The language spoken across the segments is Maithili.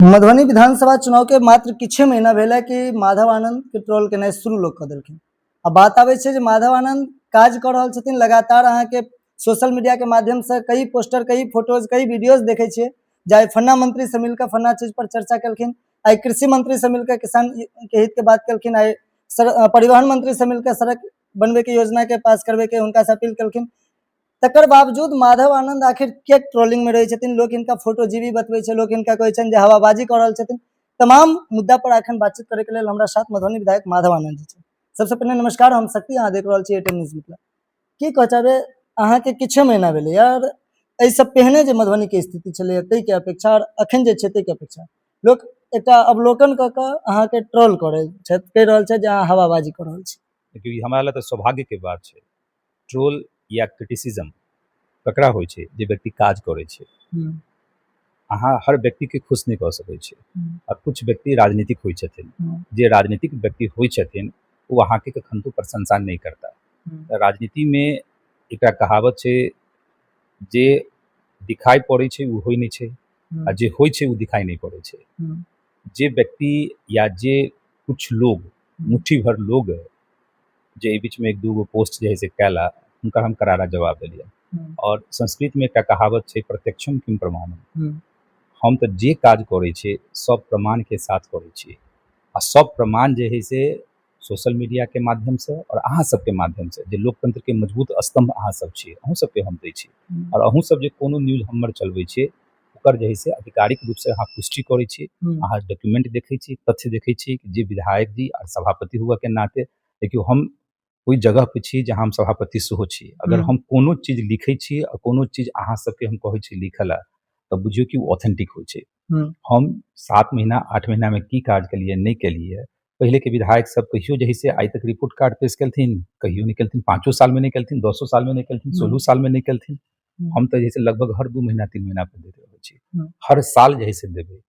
मधुबनी विधानसभा चुनाव के मात्र किछे महीना भेल है कि माधव आनंद के ट्रोल केनाइ शुरू लोग कऽ देलखिन। आ बात आबै छै जे माधव आनंद काज कऽ रहल छथिन लगातार। अहाँके सोशल मीडिया के माध्यम से कई पोस्टर, कई फोटोज, कई वीडियोज देखै छियै जे आइ फन्ना मंत्री से मिलकर फन्ना चीज पर चर्चा केलखिन, आइ कृषि मंत्री से मिलकर किसान के हित के बात केलखिन, आइ परिवहन मंत्री से मिलकर सड़क बनबे के योजना के पास करबे के हुनका से अपील केलखिन। तकर बावजूद माधव आनंद आखिर किएक ट्रोलिंग में रहै छथिन? लोक हिनका फोटोजीवी बतबै छै, लोक हिनका कहै छनि जे हवाबाजी कऽ रहल छथिन। तमाम मुद्दा पर एखन बातचीत करैके लेल हमरा साथ मधुबनी विधायक माधव आनंद जी छथिन। सबसे पहिने नमस्कार, हम शक्ति, अहाँ देख रहल छी एटीएम न्यूज मिथिला। की कह चाहबै, अहाँके किछे महीना भेलै यार, एहिसँ पहिने जे मधुबनीके स्थिति छलैए ताहिके अपेक्षा आओर अखन जे छै ताहिके अपेक्षा लोक एकटा अवलोकन कऽ कऽ अहाँके ट्रोल करै छथि, कहि रहल छथि जे अहाँ हवाबाजी कऽ रहल छी। देखियौ, ई हमरा लए तऽ सौभाग्यके बात छै। ट्रोल या क्रिटिसिज्म ककरा होइ छै? जे व्यक्ति काज करै छै। अहाँ हर व्यक्तिके खुश नहि कऽ सकै छी आ कुछ व्यक्ति राजनीतिक होइ छथिन। जे राजनीतिक व्यक्ति होइ छथिन, ओ अहाँके कखनो प्रशंसा नहि करता। तऽ राजनीतिमे एकटा कहावत छै, जे दिखाइ पड़ै छै ओ होइ नहि छै आ जे होइ छै ओ दिखाइ नहि पड़ै छै। जे व्यक्ति या जे कुछ लोग, मुट्ठी भर लोग जे एहि बीचमे एक दूगो पोस्ट जे है से कयला, हुनका हम करारा जवाब देलियै। आओर संस्कृतमे एकटा कहावत छै, प्रत्यक्षम किम प्रमाणम। हम तऽ जे काज करै छियै, सब प्रमाणके साथ करै छियै आ सब प्रमाण जे है से सोशल मीडियाके माध्यमसँ आओर अहाँ सबके माध्यमसँ, जे लोकतंत्रके मजबूत स्तम्भ अहाँ सब छियै, अहूँ सबके हम दै छी। आओर अहूँ सब जे कोनो न्यूज हमर चलबै छियै, ओकर जे है से आधिकारिक रूपसँ अहाँ पुष्टि करै छी। अहाँ डॉक्यूमेंट देखै छी, तथ्य देखै छी कि जे विधायक जी आ सभापति हुअके नाते, देखियौ, हम ओहि जगह पे छी जहाँ हम सभापति सेहो छी। अगर हम कोनो चीज लिखै छी आ कोनो चीज अहाँ सबके हम कहै छी लिखऽ लए, तऽ बुझियौ कि ओ ऑथेंटिक होइ छै। हम 7 महीना, 8 महीनामे की काज केलियै, नहि केलियै, पहिलेके विधायक सब कहियो जे है से आइ तक रिपोर्ट कार्ड पेश केलथिन? कहियो नहि केलथिन। 5 सालमे नहि केलथिन, 10 सालमे नहि केलथिन, 16 सालमे नहि केलथिन। हम तऽ जे है से लगभग हर 2 महीना, 3 महीना पर दैत रहै छी। हर साल जे है से देबै,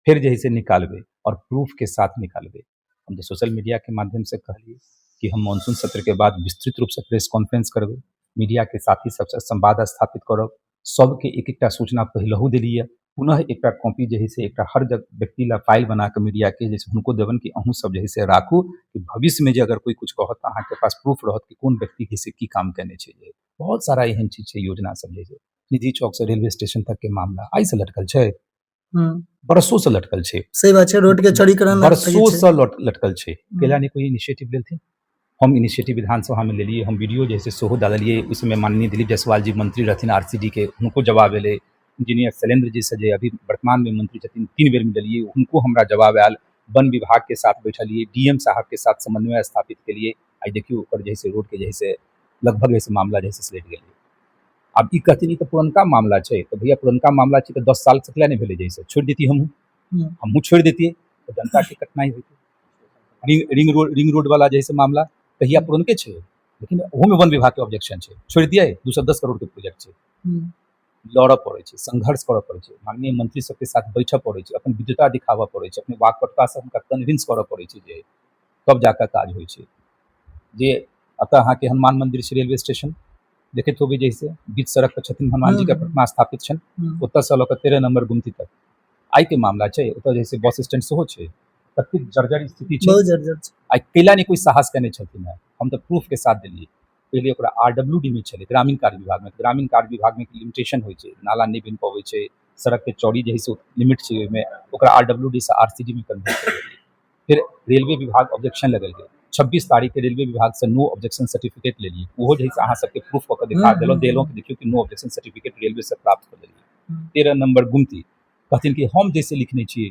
फेर जे है से निकालबै आओर प्रूफके साथ निकालबै। हम तऽ सोशल मीडियाके माध्यमसँ कहलियै कि हम मानसून सत्रके बाद विस्तृत रूपसँ प्रेस कॉन्फ्रेंस करबै, मीडियाके साथी सबसँ संवाद स्थापित करब। सबके एक एकटा सूचना पहिलहु देलियै, पुनः एकटा कॉपी जे है से एकटा हर जग व्यक्ति ला फाइल बना कऽ मीडियाके जे हुनको देबनि कि अहूँ सब जे है से राखू, कि भविष्यमे जे अगर कोइ किछु कहत तऽ अहाँके पास प्रूफ रहत कि कोन व्यक्ति जे से की काम केने छै। जे बहुत सारा एहन चीज छै, योजना सब जे छै, निधि चौक से रेलवे स्टेशन तक के मामला आइ से लटकल छै? बरसों से लटकल छै। सही बात छै, रोड के चौड़ीकरण। बरसों से लटकल छै। कैला नहि कोई इनिशिएटिव लेलथिन? हम इनिशिएटिव विधानसभामे लेलियै। हम वीडियो जे है से सेहो डाललियै। ओहि समय माननीय दिलीप जायसवाल जी मंत्री रहथिन आरसीडी के, हुनको जवाब एलै। इंजीनियर शैलेंद्र जी से, जे अभी वर्तमानमे मंत्री छथिन, तीन बेर मिललियै, हुनको हमरा जवाब आयल। वन विभागके साथ बैठलियै, डीएम साहबके साथ समन्वय स्थापित केलियै। आइ देखियौ, ओकर जे है से रोडके जे है से लगभग जे है से मामला जे है से सलटि गेलै। आब ई कहथिन, ई तऽ पुरनका मामला छै। तऽ भैया, पुरनका मामला छै तऽ 10 साल से किया नहि भेलै? जे से छोड़ि दैती हमहूँ। हमहूँ छोड़ि दैतियै तऽ जनताके कठिनाइ होइतै। Ring ring road, ring road वाला जे है से मामला कहिया पुरनके छै, लेकिन ओहोमे वन विभागके ऑब्जेक्शन छै। छोड़ि दियै? 210 करोड़के प्रोजेक्ट छै। लड़ऽ पड़ै छै, संघर्ष करऽ पड़ै छै, माननीय मंत्री सबके साथ बैठऽ पड़ै छै, अपन विद्वता दिखाबऽ पड़ै छै, अपने वाकपटुता हुनका कन्विंस करऽ पड़ै छै जे तब जाकऽ काज होइ छै। जे एतऽ अहाँके हनुमान मंदिर छै, रेलवे स्टेशन देखैत होबै, जैसे बीच सड़क पर छथिन हनुमान जी के प्रतिमा स्थापित छनि, ओतऽसँ लऽ कऽ 13 नंबर गुमती तक आइके मामला छै। ओतऽ जे छै बस स्टैंड सेहो छै, कतेक जर्जर स्थिति छै। बहुत जर्जर छै। आइ कैला नहि कोइ साहस केने छथिन हेँ? हम तऽ प्रूफके साथ देलियै। पहिले ओकरा आरडब्ल्यूडी मे छलै, ग्रामीण कार्य विभागमे। ग्रामीण कार्य विभागमे लिमिटेशन होइ छै, नाला नहि बनि पबै छै, सड़कके चौड़ी जे है से लिमिट छै ओहिमे। ओकरा आरडब्ल्यूडी से आरसीडी मे कन्वर्ट करेलियै। फिर रेलवे विभाग ऑब्जेक्शन लगेलकै। 26 तारीखके रेलवे विभागसँ नो ऑब्जेक्शन सर्टिफिकेट लेलियै। ओहो जे है से अहाँ सबके प्रूफ कऽ के देखा देलहुँ, देलहुँ कि देखियौ कि नो ऑब्जेक्शन सर्टिफिकेट रेलवे से प्राप्त कऽ लेलियै। 13 नंबर गुमती, कहथिन कि हम जैसे लिखने छियै,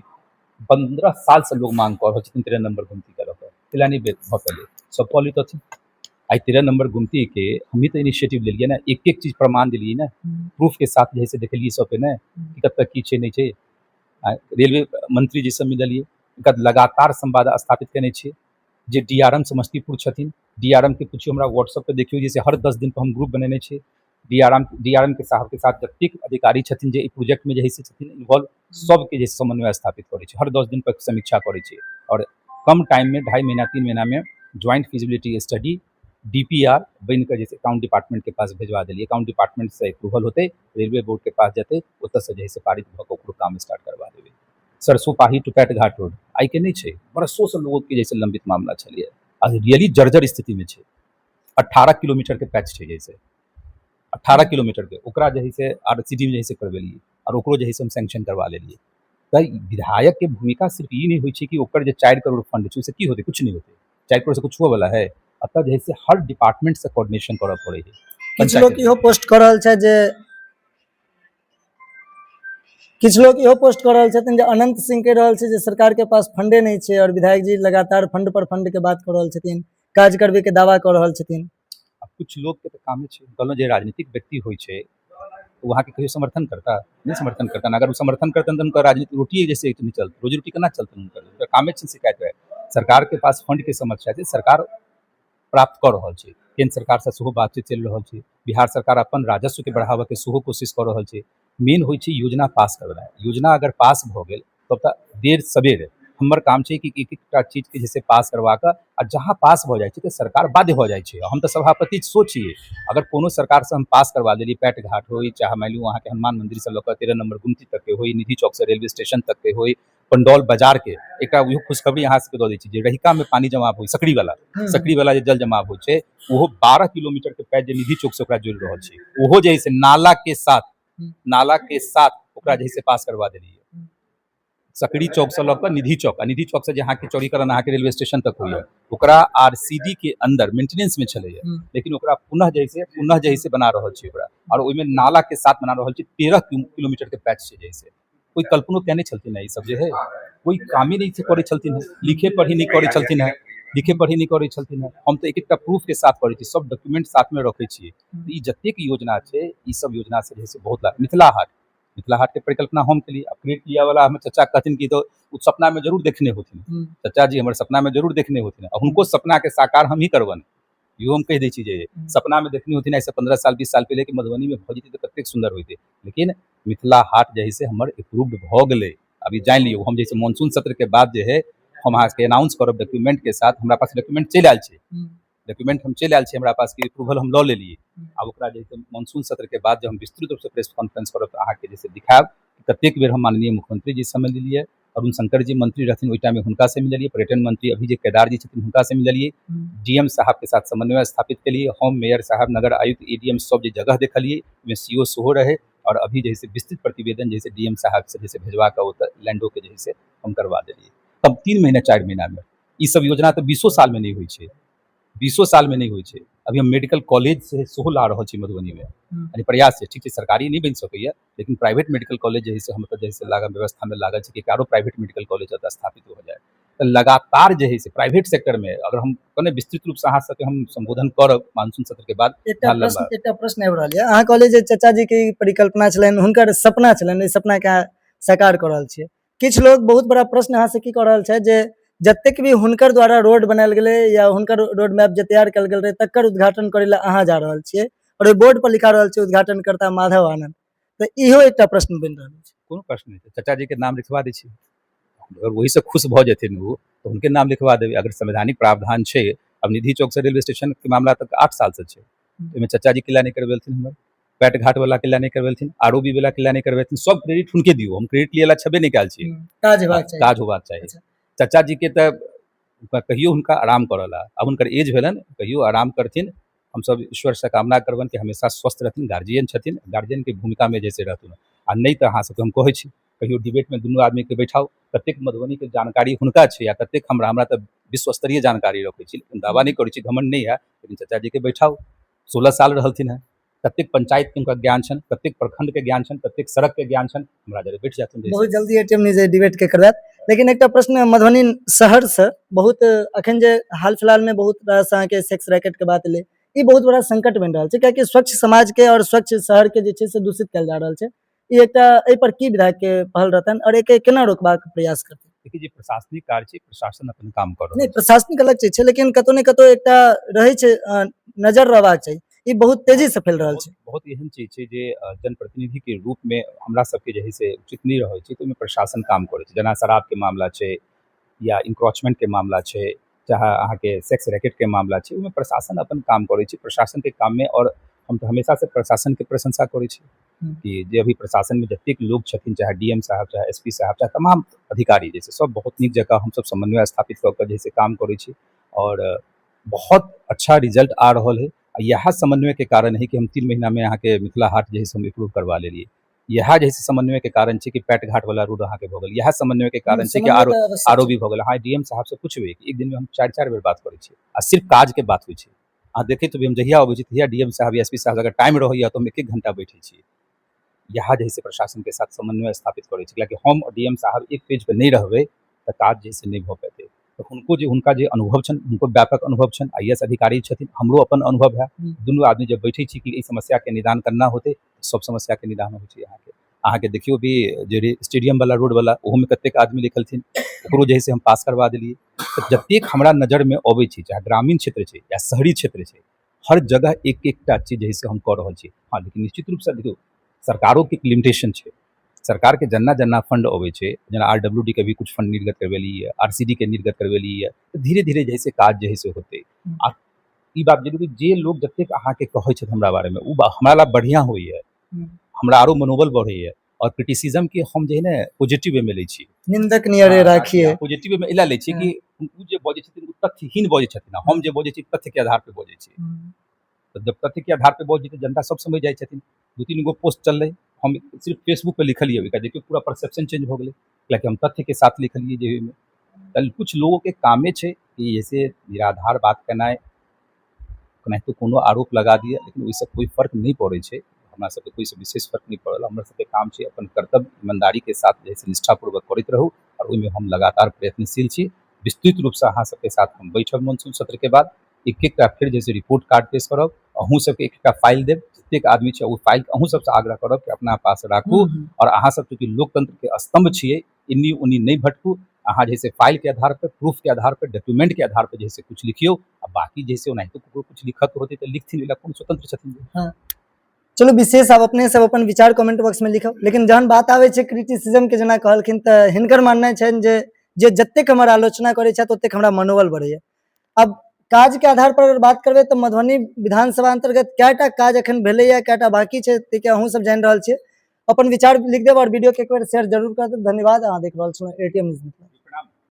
15 सालसँ लोग मांग कऽ रहल छथिन 13 नंबर गुमतीके लऽ कऽ, कैला नहि भऽ पेलै? सब कऽ लितथिन। आइ 13 नंबर गुमतीके हमही तऽ इनिशिएटिव लेलियै ने, एक एक चीज प्रमाण देलियै ने, प्रूफके साथ जे है से देखेलियै सबके ने कि कतऽ की छै, नहि छै। रेलवे मंत्री जी से मिललियै, हुनका लगातार संवाद स्थापित केने छियै। जे डीआरएम समस्तीपुर छथिन, डीआरएम के पुछियौ, हमरा व्हाट्सएप पर देखियौ जे हर 10 दिन पर हम ग्रुप बनेने छियै। डीआरएम डीआरएम के साहब के साथ जतेक अधिकारी छथिन जे ई प्रोजेक्टमे जे है से छथिन इन्वॉल्व, सबके जे समन्वय स्थापित करै छै। हर 10 दिन पर समीक्षा करै छै आओर कम टाइममे, 2.5 महीना, 3 महीनामे ज्वाइंट फिजिबिलिटी स्टडी, डीपीआर बनि कऽ जे अकाउंट डिपार्टमेंटके पास भेजवा देलियै। अकाउंट डिपार्टमेंट से अप्रूवल होतै, रेलवे बोर्डके पास जेतै, ओतऽसँ जे है से पारित भऽ कऽ ओकरो काम स्टार्ट करवा देबै। सरसोपाही टू पैटघाट रोड आइ के नहि छै, बरसों से लोगों के जैसे लंबित मामला छलिए, आ रियली जर्जर स्थिति में छै। 18 किलोमीटर के पैच छै, जैसे 18 किलोमीटर के ओकरा जे है से आरसीडी में जे है से करबेलियै और ओकरो जे है से हम सैंक्शन करवा लेलियै। तऽ विधायक के भूमिका सिर्फ ई नहि होइ छै कि ओकर जे 4 करोड़ फंड छै ओहिसँ की होतै, कुछ नहि होतै, 4 करोड़ से कुछ हुअ वाला है। अतः जे है से हर डिपार्टमेंट से कोऑर्डिनेशन करऽ पड़ै है। किछु लोक इहो पोस्ट कऽ रहल छै जे किछु लोक इहो पोस्ट कऽ रहल छथिन जे अनंत सिंह कहि रहल छै जे सरकार के पास फंडे नहि छै और विधायक जी लगातार फंड पर फंड के बात कऽ रहल छथिन, काज करबे के दावा कऽ रहल छथिन। आब कुछ लोकके तऽ कामे छै, कहलहुँ जे राजनीतिक व्यक्ति होइ छै ओ अहाँके कहियो समर्थन करता नहि, समर्थन करता। अगर ओ समर्थन करतन तऽ हुनकर राजनीति रोटी जैसे नहि चलत, रोजी रोटी केना चलतनि हुनकर? हुनकर कामे छै शिकायत करय। सरकार के पास फंड के समस्या छै, सरकार प्राप्त कऽ रहल छै, केंद्र सरकारसँ सेहो बातचीत चलि रहल छै, बिहार सरकार अपन राजस्वके बढ़ाबऽके सेहो कोशिश कऽ रहल छै। मेन होइ छै योजना पास करनाइ, योजना अगर पास भऽ गेल तब तऽ देर सबेर हमर काम छै कि एक एकटा चीजके जे छै पास करवा कऽ, आ जहाँ पास भऽ जाइ छै तऽ सरकार बाध्य भऽ जाइ छै। हम तऽ सभापति सेहो छियै, अगर कोनो सरकारसँ हम पास करवा देलियै, पैट घाट होइ, चाहे मानि लियौ अहाँके हनुमान मन्दिरसँ लऽ कऽ 13 नम्बर गुमती तकके होइ, निधि चौकसँ रेलवे स्टेशन तकके होइ, पंडौल बाजारके एकटा इहो खुशखबरी अहाँ सबके दऽ दै छी जे रहिकामे पानी जमाव होइ, सकरीवला सकरीवला जे जल जमाव होइ छै ओहो 12 किलोमीटरके पैच जे निधि चौकसँ ओकरा जोड़ि रहल छै, ओहो जे है से नाला के साथ ओकरा जे है से पास करवा देलियै। सकरी चौकसँ लऽ कऽ निधि चौक, आ निधि चौकसँ जे अहाँके चौड़ीकरण अहाँके रेलवे स्टेशन तक होइए, ओकरा आरसीडी के अंदर मेंटेनेंस में छलैए, लेकिन ओकरा पुनः जे है से बना रहल छी ओकरा, और ओहिमे नाला के साथ बना रहल छी। 13 किलोमीटर के पैच छै, जैसे कोई कल्पनो केने छलथिन है ई सब जे है, कोई कामे नहि से करै छलथिन है, लिखे पढ़ी नहि करै छलथिन है, लिखे पढ़ी नहि करै छलथिन है। हम तऽ एक एकटा प्रूफ के साथ करै छी, सब डॉक्यूमेंट साथ में रखै छियै। ई जतेक योजना छै ई सब योजना से जे है से बहुत लाभ। मिथिला हाट, मिथिला हाट के परिकल्पना हम केलियै। आब क्रेडिट लिअ वाला हमर चचा कहथिन कि तऽ ओ सपना में जरूर देखने होथिन, चचा जी हमर सपना में जरूर देखने होथिन, आ हुनको सपना के साकार हम ही करबनि, इहो हम कहि दै छी जे सपना में देखने होथिन आइसँ 15 साल 20 साल पहिले कि मधुबनी में भऽ जेतै तऽ कतेक सुन्दर होइतै, लेकिन मिथिला हाट जे है से हमर अप्रूव्ड भऽ गेलै। अभी जानि लियौ, हम जैसे मानसून सत्र के बाद जे है हम अहाँके अनाउंस करब डॉक्यूमेंट के साथ। हमरा पास डॉक्यूमेंट चलि आयल छै, डॉक्यूमेंट हम चलि आयल छै हमरा पास कि अप्रूवल हम लऽ लेलियै। आब ओकरा जे है मानसून सत्र के बाद जब हम विस्तृत रूपसँ प्रेस कॉन्फ्रेंस करब तऽ अहाँके जे दिखायब कि कतेक बेर हम माननीय मुख्यमंत्री जी से मिललियै, अरुण शंकर जी मंत्री रहथिन ओहि टाइममे हुनकासँ मिललियै, पर्यटन मंत्री अभी जे केदार जी छथिन हुनकासँ मिललियै, डीएम साहब के साथ समन्वय स्थापित केलियै, हम मेयर साहब, नगर आयुक्त, एडीएम सब जे जगह देखलियै ओहिमे सीओ सेहो रहै, और अभी जे है से विस्तृत प्रतिवेदन जे है से डीएम साहब से जे भेजवा कऽ ओतऽ लैंडो के जे है से हम करवा देलियै। तब 3 महीना 4 महीनामे ई सब योजना तऽ 20 सालमे नहि होइ छै, 20 सालमे नहि होइ छै। अभी हम मेडिकल कॉलेज से सेहो ला रहल छी मधुबनीमे, यानी प्रयास छै, ठीक छै सरकारी नहि बनि सकैए, लेकिन प्राइवेट मेडिकल कॉलेज जे है से हम तऽ जे है से लागल व्यवस्थामे लागल छै कि आरो प्राइवेट मेडिकल कॉलेज ओतऽ स्थापित हो जाए। तऽ लगातार जे है से प्राइवेट सेक्टरमे अगर हम कने विस्तृत रूपसँ अहाँ सबके हम संबोधन करब मानसून सत्र के बाद। एकटा प्रश्न, एकटा प्रश्न आबि रहल यऽ, अहाँ कहलियै जे चचा जी के परिकल्पना छलनि, हुनकर सपना छलनि, ओहि सपना के साकार कऽ रहल छियै। किछु लोग बहुत बड़ा प्रश्न अहाँ से की कऽ रहल छै जे जतेक भी हुनकर द्वारा रोड बनायल गेलै या हुनकर रोड मैप जे तैयार कयल गेल रहै तकर उद्घाटन करै लए अहाँ जा रहल छियै और ओहि बोर्ड पर लिखा रहल छै उद्घाटनकर्ता माधव आनंद, तऽ इहो एकटा प्रश्न बनि रहल छै। कोनो प्रश्न नहि छै, चचा जी के नाम लिखवा दै छी, अगर वही से खुश भऽ जेथिन ओ तऽ हुनके नाम लिखवा देबै। अगर संवैधानिक प्रावधान छै, अब निधि चौक से रेलवे स्टेशन के मामला तक 8 साल से छै, ओहिमे चचा जी किला नहि करबेलथिन, हमर पैट घाट वाला किला नहि करबेलथिन, आर ओ बी वाला किला नहि करबेलथिन, सब क्रेडिट हुनके दियौ, हम क्रेडिट लिअ ला छेबे नहि कयल छी। काज होबाक चाही। काज होबाक चाही। चचा जी के तऽ कहियो हुनका आराम करऽ ला, आब हुनकर एज भेलनि, कहियो आराम करथिन। हमसब ईश्वर से कामना करबनि कि हमेशा स्वस्थ रहथिन, गार्जियन छथिन, गार्जियन के भूमिका में जैसे रहथिन। आ नहि तऽ अहाँ सबके हम कहै छी कहियो डिबेट में दुनू आदमी के बैठाउ, कतेक मधुबनी के जानकारी हुनका छै या कतेक हमरा, हमरा तऽ विश्वस्तरीय जानकारी रखै छी, लेकिन दावा नहि करै छी, घमंड नहि है, लेकिन चचा जी के बैठाउ, 16 साल रहलथिन हेँ, कतेक पंचायत के हुनका ज्ञान छनि, कतेक प्रखंड के ज्ञान छनि, कतेक सड़क के ज्ञान छनि, हमरा जरे बैठ जाथिन। बहुत जल्दी एटीएम न्यूज डिबेट के करवायत। लेकिन एकटा प्रश्न मधुबनी शहर से बहुत अखन जे हाल फिलहाल में बहुत रास अहाँके सेक्स रैकेट के बात एलै, ई बहुत बड़ा संकट बनि रहल छै, कियाकि स्वच्छ समाज के और स्वच्छ शहर के जे छै से दूषित कयल जा रहल छै। ई एकटा एहि पर की विधायक के पहल रहतनि और एके केना रोकबाक प्रयास करतै? देखिए जे प्रशासनिक कार्य छै, प्रशासन अपन काम कर रहल नहि, छै। प्रशासनिक अलग चीज छै, लेकिन कतौ ने कतौ एकटा रहै छै, नजर रहबाक चाही। ई बहुत तेजी से फैल रहल छै। बहुत एहन चीज छै जे जनप्रतिनिधि के रूप में हमरा सबके जे है से उचित नहि रहै छै, तऽ ओहिमे प्रशासन काम करै छै। जेना शराब के मामला छै या इंक्रोचमेंट के मामला छै, चाहे अहाँके सेक्स रैकेट के मामला छै, ओहिमे प्रशासन अपन काम करै छै। प्रशासन के काम में, और हम तऽ हमेशा से प्रशासन के प्रशंसा करै छी। कि जे अभी प्रशासनमे जतेक लोग छथिन, चाहे डीएम साहब, चाहे एसपी साहब, चाहे तमाम अधिकारी जे छै, सब बहुत नीक जकाँ हमसब समन्वय स्थापित कऽ कऽ जे से काम करै छी आओर बहुत अच्छा रिजल्ट आ रहल है। आ इएह समन्वयके कारण है कि हम 3 महीनामे अहाँके मिथिला हाट जे है से हम इम्प्रूव करवा लेलियै। इएह जे है से समन्वयके कारण छै कि पैटघाट वाला रोड अहाँके भऽ गेल। इएह समन्वयके कारण छै कि समन्वय आरो तऽ आवश्यक आरो छै। भी भऽ गेल। अहाँ डीएम साहबसँ पुछबै कि एक दिनमे हम 4-4 बेर बात करै छियै आ सिर्फ काजके बात होइ छै। अहाँ देखैत हेबै, हम जहिया अबै छी तहिया डीएम साहब या एसपी साहब अगर टाइम रहैया तऽ हम 1-1 घंटा बैठै छी। इएह जे है से प्रशासनके साथ समन्वय स्थापित करै छी, कियाकि हम और डीएम साहब एक पेज पर नहि रहबै तऽ काज जे से नहि भऽ पेतै। तऽ हुनको जे हुनका जे अनुभव छनि, हुनको व्यापक अनुभव छनि, आईएएस अधिकारी छथिन, हमरो अपन अनुभव है। दुनू आदमी जब बैठै छी कि एहि समस्याके निदान करना होतै, सब समस्याके निदान होइ छै। अहाँके अहाँके देखियौ भी जे स्टेडियम वाला रोड वाला, ओहोमे कतेक आदमी लिखलथिन, ओकरो जे है से हम पास करवा देलियै। तऽ जतेक हमरा नजरमे अबै छै, चाहे ग्रामीण क्षेत्र छै या शहरी क्षेत्र छै, हर जगह एक एकटा चीज जे है से हम कऽ रहल छी। हँ, लेकिन निश्चित रूपसँ देखियौ, सरकारोके एक लिमिटेशन छै। सरकारके जन्ना जन्ना फंड अबै छै, जेना आरडब्ल्यूडी के भी कुछ फंड निर्गत करबेलियै, आरसीडी के निर्गत करबेलियै, तऽ धीरे धीरे जे है से काज जे है से होतै। आ ई बात जरूरी, जे लोग जतेक अहाँके कहै छथि हमरा बारेमे, ओ हमरा ला बढ़िआँ होइए, हमरा आरो मनोबल बढ़ैए और क्रिटिसिज्म के हम जे है ने पॉजिटिव वे में लै छी। निंदक नियरे राखिए। पॉजिटिव वे में एला लै छी कि ओ जे बजै छथिन ओ तथ्यहीन बजै छथिन आ हम जे बजै छी तथ्यके आधार पे बजै छी। तऽ जब तथ्यके आधार पे बजै छै तऽ जनता सब समझ जाइ छथिन। 2-3 गो पोस्ट चललै, हम सिर्फ फेसबुक पे लिखलियै, ओहिका देखियौ पूरा परसेप्शन चेंज भऽ गेलै, कियाकि हम तथ्यके साथ लिखलियै जे ओहिमे। तऽ कुछ लोगोके कामे छै कि जैसे निराधार बात केनाइ, केनाहितो कोनो आरोप लगा दिअ, लेकिन ओहिसँ कोइ फर्क नहि पड़ै छै। हमरा सबके कोइसँ विशेष फर्क नहि पड़ल। हमरा सबके काम छै अपन कर्तव्य ईमानदारीके साथ जे है से निष्ठापूर्वक करैत रहू और ओहिमे हम लगातार प्रयत्नशील छी। विस्तृत रूपसँ अहाँ सबके साथ हम बैठब मानसून सत्रके बाद, एक एकटा फेर जैसे रिपोर्ट कार्ड पेश करब, अहूँ सबके एक एकटा फाइल देब, जतेक आदमी छै ओ फाइल अहूँ सबसँ आग्रह करब कि अपना पास राखू। और अहाँ सब चूँकि लोकतंत्र के स्तंभ छियै, इन्नी उन्नी नहि भटकू। अहाँ जैसे फाइल के आधार पर, प्रूफ के आधार पर, डॉक्यूमेंट के आधार पर जैसे कुछ लिखियौ आ बाकी जैसे ओनाहितो ककरो कुछ लिखत होतै तऽ लिखथिन, ओहि लए कोन स्वतंत्र छथिन। चलू, विशेष आब अपने सब अपन विचार कमेंट बॉक्स में लिखब। लेकिन जहन बात आबै छै क्रिटिसिज्म के, जेना कहलखिन, तऽ हिनकर माननाइ छनि जे जे जतेक हमर आलोचना करै छथि ओतेक हमरा मनोबल बढ़ैया। अब काज के आधार पर अगर बात करबै तऽ मधुबनी विधानसभा अंतर्गत कएटा काज एखन भेलैया, कएटा बाकी छै, ताहिके अहूँ सब जानि रहल छियै। अपन विचार लिख देब और वीडियो के एक बेर शेयर जरूर कर देब। धन्यवाद। अहाँ देख रहल छलहुँ एटीएम न्यूज मिथिला।